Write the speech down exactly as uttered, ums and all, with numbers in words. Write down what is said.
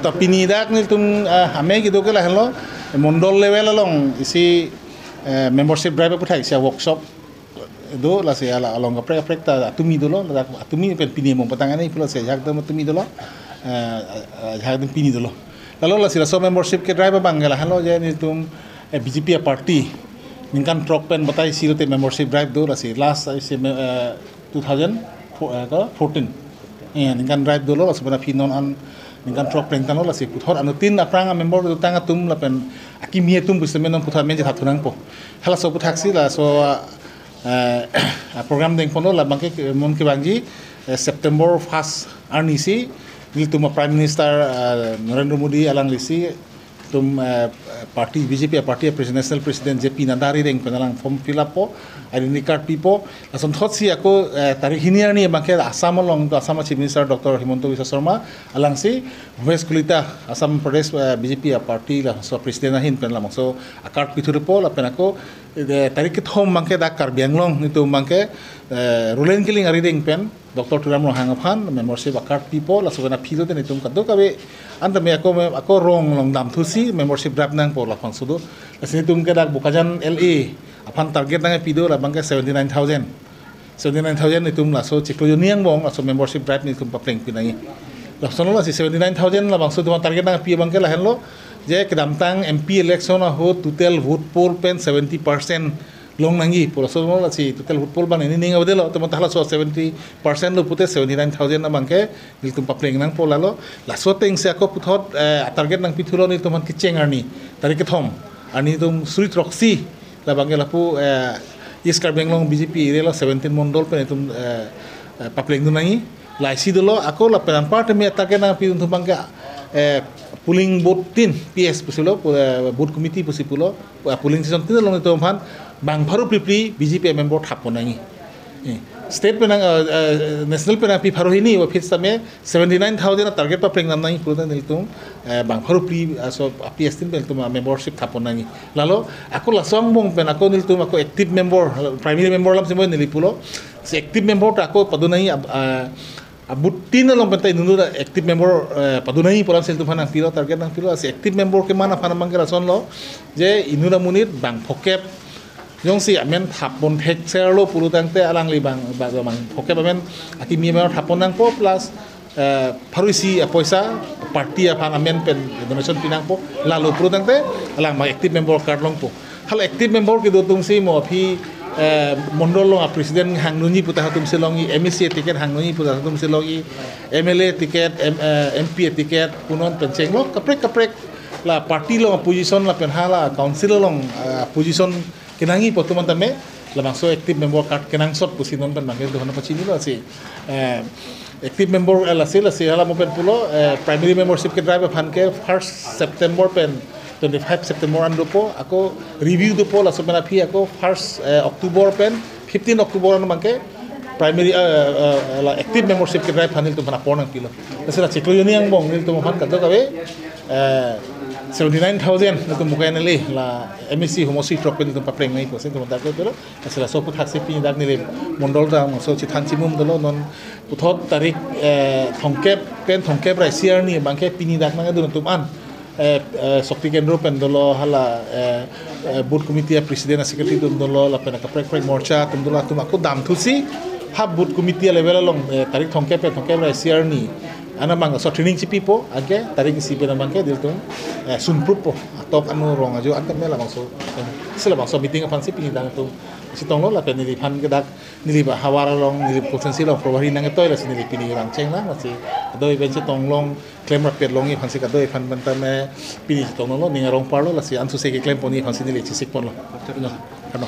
To pini dak nelitum, ah, ame kedo ke lahenlo, mondol level along isi, eh, membership drive aphuthak isi workshop do, lasi hala along kaprek kaprek ta atumi dolo, ladak atumi pen pini mong patang ani pulo si ajahak dam atumi dolo, eh, ajahak dam pini dolo. Lalo lasi laso membership ke drive abang ke lahenlo je nelitum, eh, B J P aparty ningkan throk pen batai isi lote membership drive do, lasi last isi me-, eh, two thousand four, eh, ko fourteen. Eh, ningkan drive dolo, laso pen aphi non an ningkan throk plengtanglo, lasi puthot anuttin aphrang amember dotang atum lapen akimi atum pusitame non puthot amen chethat thu nangpo. Halaso aphuthak si laso, eh, program dengponlo, labang ke, eh, non kevangji, eh, September first arni si nelitum a Prime Minister, eh, Narendra Modi alangli si, tum, eh, party, B J P party president, national president J P Nadda arideng pen alang form fill up po, identity card pipo. Lasonthot si ako, eh, tarik hini arni abang ke Assam along, to Assam Chief Minister Doctor Himanta Biswa Sarma alang si Bhupesh Kalita, Assam Pradesh, eh, B J P party laso president ahin pen labangso a card pithupo, lapen ako, eh, tarik kethom abang ke dak Karbi Anglong nelitum abang ke, eh, Roland Killing arideng pen Doctor Tuliram Ronghang aphan membership a card pipo, laso pen aphi lote nelitum kadokave an tame ako me-, ako rong along damthusi membership drive nangpo, labangso do. Lasi nelitum ke dak Bokajan L A aphan target nangpi do, labang ke seventy nine thousand. Seventy nine thousand nelitum laso chiklo juni angbong laso membership drive nelitum paplengpi nangji. Lason lasi seventy nine thousand labangso atum target nangpi abang ke lahenlo, je kedamtang M P election ahut total vote poll pen seventy percent long nangji pu, laso mo lasi total vote poll abang neli ning avedetlo, atum ta halaso seventy percent lo pute seventy nine thousand abang ke nelitum papleng nangpo. Lalo laso ateng si ako puthot, eh, target nangpithulo nelitum aphan kecheng arni, tarik kethom arni nelitum suri throksi, labang ke lapu, eh, East Karbi Anglong B J P area lo seventeen mondol pen nelitum, eh, eh, paplengdun nangji. Lasi dolo, ako lapen anparta me target nangpidun atum abang ke, eh, polling booth tin, P S pusi pulo, pu-, eh, booth committee pusi pulo, eh, polling station tin along nelitum aphan bang pharo phli phli B J P member thap pon nangji. Eh, state penang, eh, eh, national penang pi pharo hini, aphi sitame seventy nine thousand target papleng nam nangji pulote nelitum, eh, bang pharo phli, eh, so, P S tin pen nelitum, eh, membership thap pon nangji. Lalo ako laso angbong pen ako nelitum ako active member, primary member alam si mo neli pulo. Si active member ta ako padun nangji, ab-, ah, ah, booth tin along pen ta inut ta active member, eh, padun nangji pu alam si nelitum aphan nangpilo, target nangpilo. Si active member keman aphan abang ke lasonlo, je inut amonit bang phokep jongsi amen thap pon thekserlo pulo tangte alangli bang, bang, bang phokep amen akimi amen thap pon nangpo plus, eh, pharo isi apoisa party aphan amen pen donation pi nangpo, lalo pulo tangte alang bang active member card longpo. Hala active member kedo atum si mo aphi, eh, mondol along a president hangdunji puta atum si longji, M A C ticket hangdunji puta atum si longji, M L A ticket, M-, eh, M P ticket punon pen chenglo, kaprek kaprek la party along position lapen hala council along, eh, position kenangji pu atum an tame labangso active member card kenangsot pusi non pen bang ke dohon pachinilo si, eh, active member, eh, lasi, lasi hala mo pen pulo, eh, primary membership ke drive aphan ke first September pen twenty five September an dopo, ako review dopo, laso pen aphi ako first, eh, October pen fifteen October an abang ke primary, eh, eh, la active membership ke drive aphan nelitum aphan apor nangpilo. Lasi la chiklo juni angbong nelitum aphan kadokave, eh, seventy nine thousand nelitum Bokajan L A la M A C homosi throk pen nelitum papleng nangji pusi nelitum target pilo. Lasi laso aphuthak si pini dak neli mondol damso chethan chimum dolo, non puthot tarik, eh, thomkep pen thomkep ra isi arni abang ke pini dak nangdun atum an, eh, eh, Shakti Kendro pen dolo, hala, eh, eh, booth committee a president a secretary atum dolo, lapen kaprek kaprek morcha atum dolo, atum ako damthusi ha booth committee level along, eh, tarik thomkep pen thomkep ra isi arni an abang so training chipipo, anke tarik isi pen abang ke nelitum, eh, sunpruppo, atok anu rong ajo an tame labangso, eh, si labangso meeting aphan si pini dak nelitum chetonglo, lapen neliphan ke dak neli ba havar along, neli constituency along probari nangketoi, lasi neli pini vangcheng lang, lasi kadokave pen chetong long, klem rapet longji aphan si kadokave aphan pen tame pini chetong longlo, ning arong parlo, lasi ansose keklem ponji aphan si neli chesik ponlo. Kano.